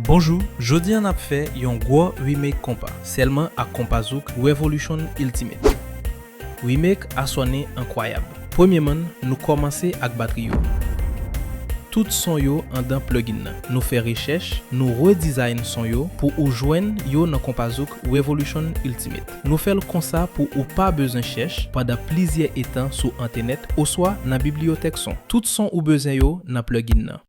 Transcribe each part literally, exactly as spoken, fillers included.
Bonjou, jodi a n ap fè yon gwo remake konpa, sèlman ak konpa zouk Revolution Ultimate. Remake a sonnen enkwayab. Premyeman, nou kòmanse ak batri yo. Tout son yo andan plugin nan. Nou fè rechèch, nou redizayn son yo pou ou jwenn yo nan konpa zouk Revolution Ultimate. Nou fè l konsa pou ou pa bezwen chèch pandan plizyè etan sou entènèt oswa nan bibliyotèk son. Tout son ou bezwen yo nan plugin nan.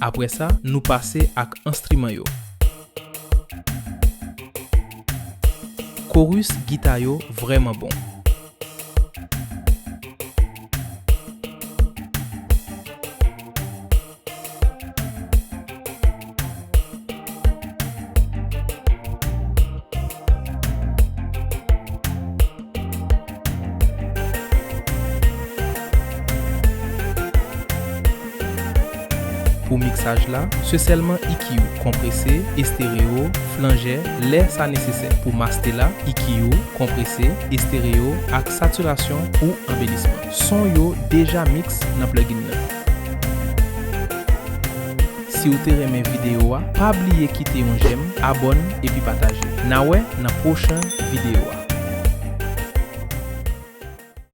Apre sa, nou pase ak enstriman yo. Chorus gita yo vrèman bon. Pou miksaj la, se sèlman E Q, konprese, estereo, flanjè, lè sa nesesè. Pou master la, E Q, konprese, estereo ak satirasyon pou anbelisman. Son yo deja miks nan plugin nan. Si w te renmen videyo a, pa bliye kite yon jèm, abòne epi pataje. N a wè nan pwochen videyo a.